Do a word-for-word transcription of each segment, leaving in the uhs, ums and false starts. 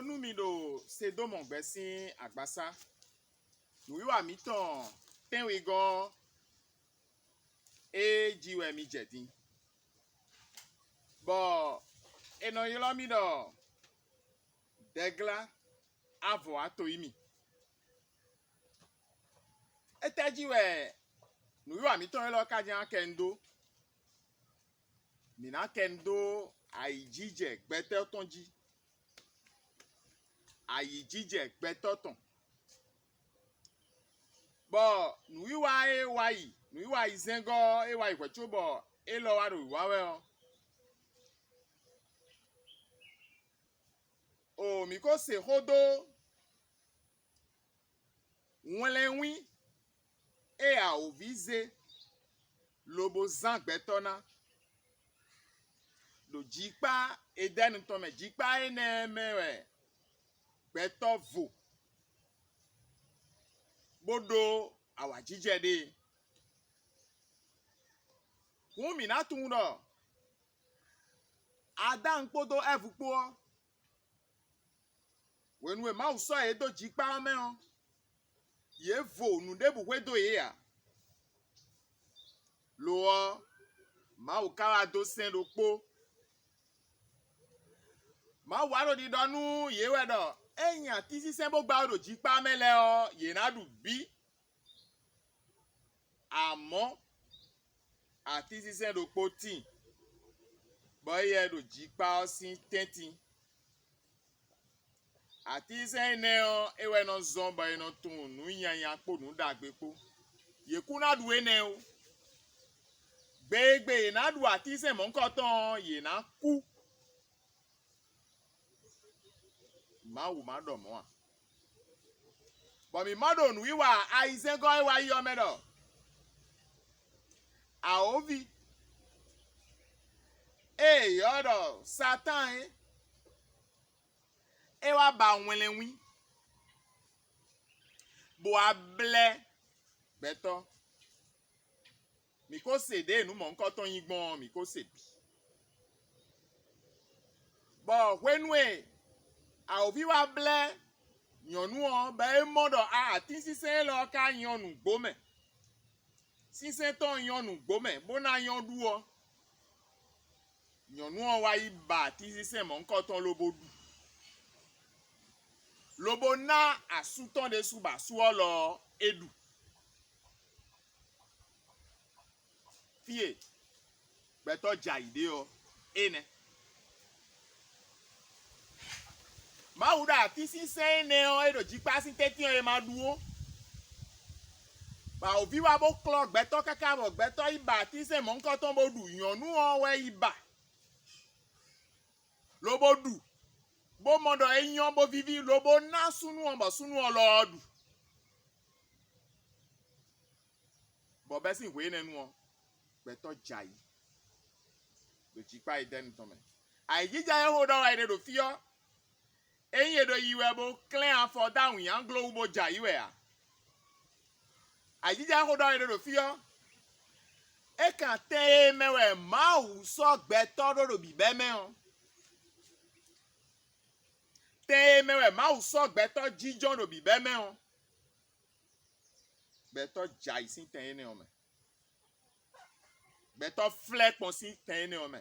Nú mi ɖo Sedómɔ gbɛ sín agbasá, nǔwiwa mǐtɔn tɛ́nwegɔ́ ɔ́, é jí wɛ mi jɛ din, bɔ è nɔ ylɔ́ mì ɖɔ Dɛglá, avɔ wá to yí mì. Étɛ́ jí wɛ nǔwiwa mǐtɔn élɔ́ ka ján kɛ nu dó? Mǐ ná kɛ nu dó ayǐjijɛ gbɛtɔ́ tɔn jí, ayǐjijɛ gbɛtɔ́ tɔn, bɔ nǔwiwa e wá yi, nǔwiwa ayizɛ́ngɔ́ e wá yi hwɛ̌ cóbɔ élɔ́ wá ɖo wǐwá wɛ ɔ́, o mǐ ko se xó dó wlɛnwín e awǒvi zé lobo zán gbɛtɔ́ ná. Ɖo jikpá Edɛ́nu tɔn mɛ, jikpá énɛ́ mɛ wɛ gbɛtɔ́ vo, bó ɖó awǎjijɛ ɖe. Hǔn mǐ ná tunwun ɖɔ Adáan kpódó Ɛvu kpó ɔ́, hwenu e Mawu sɔ́ yě dó jikpá ɔ́ mɛ ɔ́, yě vo nǔɖébǔ xwedó yě ǎ. Lo ɔ́, Mawu ka wá dó sɛ́n ɖokpó. Mawu wá ɖo ɖiɖɔ nú yě wɛ ɖɔ ényí atínsínsɛ́n bó gbá wú ɖo jikpá mɛ lɛ́ɛ ɔ́, yě ná ɖu bǐ. Amɔ̌, atínsínsɛ́n ɖokpó tíin, bɔ éyɛ́ ɖo jikpá ɔ́ sín tɛ́ntin. Atínsínsɛ́n énɛ́ ɔ́, é wɛ nɔ zɔ́n bɔ è nɔ tunwun nǔ nyanya kpó nǔ ɖagbe kpó. Yě kú ná ɖu énɛ́ ó. Gbe e gbe yě ná ɖu atínsínsɛ́n mɔ̌hunkɔtɔn ɔ́, yě ná kú. Mawu ma ɖɔ mɔ̌ ǎ. Bɔ mǐ mɔ ɖo nǔwiwa ayizɛ́ngɔ́ e wá yi ɔ́ mɛ ɖɔ awǒvi e è ylɔ́ ɖɔ Satáan é, é wá ba wlɛnwín, bó wá blɛ́ gbɛtɔ́. Mǐ ko se ɖěe nǔ mɔ̌hunkɔtɔn nyí gbɔn ɔ́, mǐ ko se bǐ. Bɔ hwenu e awǒvi wá blɛ́ nyɔ̌nu ɔ́, bɔ é mɔ ɖɔ a atínsínsɛ́n élɔ́ ɔ́ ka nyɔ́ nǔgbó mɛ, sínsɛ́n tɔn nyɔ́ nǔgbó mɛ, bó ná nyɔ́ ɖu ɔ́, nyɔ̌nu ɔ́ wá yi ba atínsínsɛ́n mɔ̌hunkɔtɔn lobo ɖu, lobo ná asú tɔn ɖésú bɔ asú ɔ́ lɔ ɔ́, é ɖu. Fí e gbɛtɔ́ jɛ ayǐ ɖe ɔ́, é nɛ́. Mawu ɖo atínsínsɛ́n énɛ́ ɔ́ e ɖo jikpá sín tɛ́ntin ɔ́ e ma ɖu ó. Bɔ awǒvi wá bó klɔ́ gbɛtɔ́ káká bɔ gbɛtɔ́ yi ba atínsɛ́n mɔ̌hunkɔtɔn bó ɖu. Nyɔ̌nu ɔ́ wɛ yi ba, lobo ɖu, bó mɔ ɖɔ é nyɔ́ bó víví, lobo ná súnnu ɔ́ bɔ súnnu ɔ́ lɔ ɔ́ ɖu. Bɔ bɛ́ sín hwe énɛ́ nu ɔ́, gbɛtɔ́ jɛ ayǐ ɖo jikpá Edɛ́nu tɔn mɛ. Ayǐjija e xó ɖɔ wɛ è ɖe ɖo fí ɔ́, ényí è ɖo yi wɛ bó klɛ́n afɔ dó awǐnnyaglo wú bó jɛ ayǐ wɛ ǎ. Ayǐjija e xó ɖɔ wɛ è ɖe ɖo fí ɔ́, é kan tɛn e mɛ wɛ Mawu sɔ́ gbɛtɔ́ ɖó ɖo bǐbɛ́ mɛ ɔ́. Tɛn e mɛ wɛ Mawu sɔ́ gbɛtɔ́ jínjɔ́n ɖo bǐbɛ́ mɛ ɔ́, gbɛtɔ́ jɛ ayǐ sín tɛn énɛ́ ɔ́ mɛ. Gbɛtɔ́ flɛ́ kpɔn sín tɛn énɛ́ ɔ́ mɛ,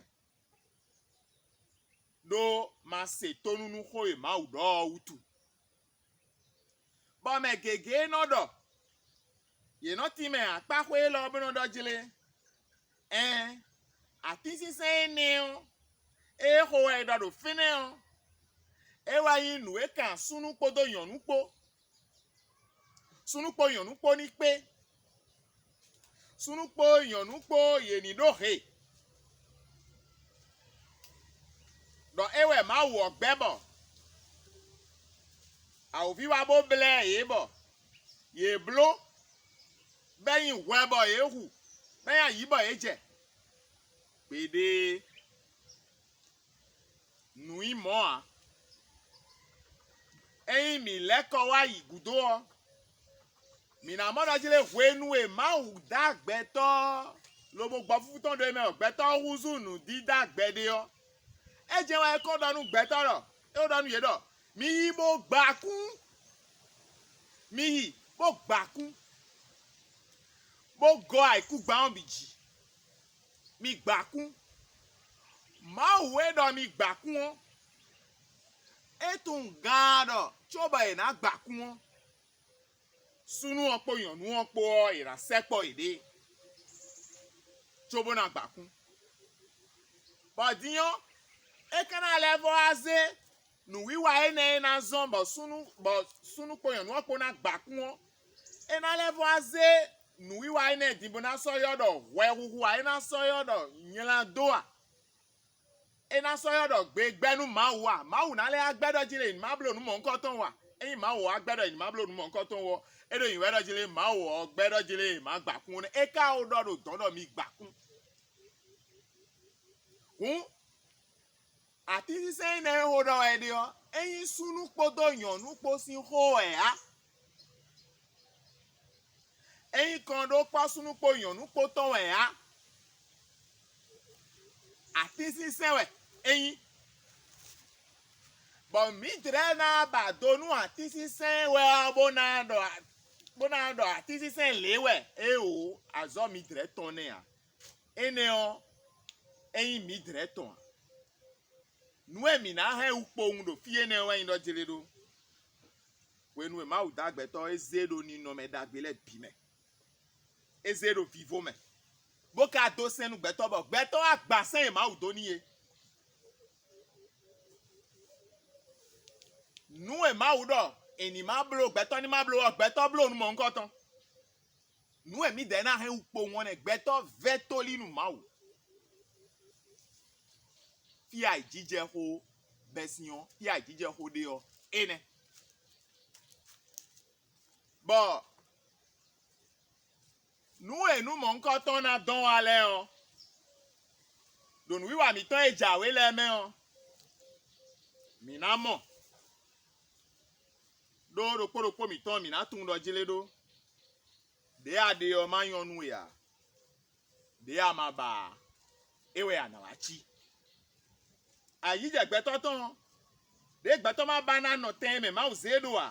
ɖó ma se tónú nú xó e Mawu ɖɔ ɔ́ wútu. Bɔ mɛ gěgé nɔ ɖɔ, yě nɔ tínmɛ akpáxwé élɔ́ bó nɔ ɖɔ jlé. Ɛɛn, atínsínsɛ́n énɛ́ ɔ́, ée xo wɛ è ɖɔ ɖo fínɛ́ ɔ́, é wá nyí nǔ e kan súnnu kpódó nyɔ̌nu kpó. Súnnu kpó nyɔ̌nu kpó ní kpé. Súnnu kpó nyɔ̌nu kpó yě ní ɖó he. Ɖɔ é wɛ Mawu ɔ́ gbɛ́ bɔ awǒvi wá bó blɛ́ yě bɔ yě bló, bɔ é nyí hwɛ bɔ yě hu, bɔ é nyí ayǐ bɔ yě jɛ. Gbeɖé, nǔ nyí mɔ̌ ǎ. Ényí mǐ lɛ́ kɔ wá yi gǔdo ɔ́, mǐ ná mɔ ɖɔ jí lé hwenu e Mawu dó agbɛtɔ́ ɔ́, lobo gbɔ fúfú tɔn ɖó é mɛ ɔ́, gbɛtɔ́ ɔ́ húzú nǔdídá gbɛɖe ɔ́. É jɛ́n wɛ é ko ɖɔ nú gbɛtɔ́ ɖɔ, é ko ɖɔ nú yě ɖɔ: Mi yi bó gba kún. Mi yi bó gba kún, bó gɔ́ ayǐkúngban ɔ́ bǐ jí. Mi gba kún. Mawu e ɖɔ mi gba kún ɔ́, é tunwun gaan ɖɔ cóbɔ è nǎ gba kún ɔ́, súnnu ɔ́ kpó nyɔ̌nu ɔ́ kpó ɔ́, è nǎ sɛkpɔ́ yěɖée, cóbó ná gba kún. Bɔ din ɔ́, é ka ná lɛ́ vɔ wá zé nǔwiwa énɛ́ e ná zɔ́n bɔ súnnu bɔ súnnu kpó nyɔ̌nu ɔ́ kpó ná gba kún ɔ́, é ná lɛ́ vɔ wá zé nǔwiwa énɛ́ din bó ná sɔ́ ylɔ́ ɖɔ hwɛhuhu ǎ, é ná sɔ́ ylɔ́ ɖɔ nylado a? É ná sɔ́ ylɔ́ ɖɔ gbegbɛ́ nú Mawu a? Mawu ná lɛ́ wá gbɛ́ ɖɔ jí lě ní má bló nǔ mɔ̌hunkɔtɔn wú a? Ényí Mawu wá gbɛ́ ɖɔ è ní má bló nǔ mɔ̌hunkɔtɔn wú ɔ́, é ɖo nyǐ wɛ ɖɔ jí lě Mawu ɔ́ gbɛ́ ɖɔ jí lě è má gba kún ɔ́ nɛ́. É ka ó ɖɔ ɖo dɔ̌n ɖɔ mi gba kún. Hǔn, atínsínsɛ́n énɛ́ e xó ɖɔ wɛ é ɖe ɔ́, é nyí súnnu kpódó nyɔ̌nu kpó sín xó wɛ ǎ. É nyí kɔnɖókpɔ́ súnnu kpó nyɔ̌nu kpó tɔn wɛ ǎ. Atínsínsɛ́n wɛ é nyí. Bɔ mǐdɛɛ ná ba do nú atínsínsɛ́n wɛ ɔ́, bó ná ɖɔ bó ná ɖɔ atínsínsɛ́n lě wɛ. Éeǒ, azɔ̌ mǐdɛɛ tɔn nɛ́ ǎ. Énɛ́ ɔ́, é nyí mǐdɛɛ tɔn ǎ. Nǔ e mǐ ná hɛn wú kpowun ɖo fí énɛ́ ɔ́ wɛ nyí ɖɔ jlé ɖó. Hwenu e Mawu dó agbɛtɔ́ ɔ́, é zé ɖo ninɔmɛ ɖagbe lɛ́ɛ bǐ mɛ. É zé ɖo vivo mɛ, bó ka dó sɛn nú gbɛtɔ́ bɔ gbɛtɔ́ wá gba sɛn e Mawu dó n'i é. Nǔ e Mawu ɖɔ è ní má bló, gbɛtɔ́ ní má bló ɔ́, gbɛtɔ́ bló nú mɔ̌hunkɔtɔn. Nǔ e mǐdɛɛ ná hɛn wú kpowun ɔ́ nɛ́, gbɛtɔ́ vɛ́ tóli nú Mawu. Fí e ayǐjijɛ xó bɛ́ sín ɔ́, fí e ayǐjijɛ xó ɖe ɔ́, é nɛ́. Bɔ nǔ e nǔ mɔ̌hunkɔtɔn ná dɔn wá lɛ́ɛ ɔ́, ɖo nǔwiwa mǐtɔn e jǎwe lɛ́ɛ mɛ ɔ́, mǐ ná mɔ, ɖó ɖokpó ɖokpó mǐtɔn mǐ ná tunwun ɖɔ jlé ɖó. Ɖěe a ɖe ɔ́ má nyɔ́ nú we ǎ; ɖěe a ma ba ǎ, é wɛ a nǎ wá cí. Ayǐjɛ gbɛtɔ́ tɔn ɔ́, ɖěe gbɛtɔ́ ma ba ná nɔ tɛn e mɛ Mawu zé e ɖo ǎ;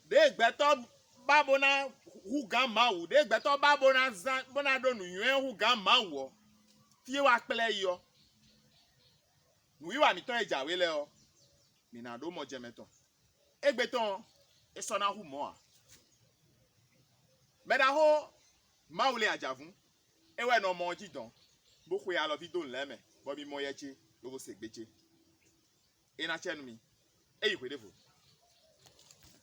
ɖěe gbɛtɔ́ ba bó ná hú gǎn Mawu, ɖěe gbɛtɔ́ ba bó ná zán bó ná ɖó nǔnywɛ́ hú gǎn Mawu ɔ́, fí e wá kplá ɛ yi ɔ́, nǔwiwa mǐtɔn e jǎwe lɛ́ɛ ɔ́, mǐ ná ɖó mɔjɛmɛ tɔn. Égbé tɔn ɔ́, é sɔ́ ná hu mɔ̌ ǎ. Mɛ ɖaxó Mawu lé ajǎvún, é wɛ nɔ mɔ ɔ́ jí dɔn, bó xwe alɔví dó nǔ lɛ́ɛ mɛ, bɔ mi mɔ yɛ ce, lobo se gbe ce. É ná cɛ nú mi. É yi hweɖěvo.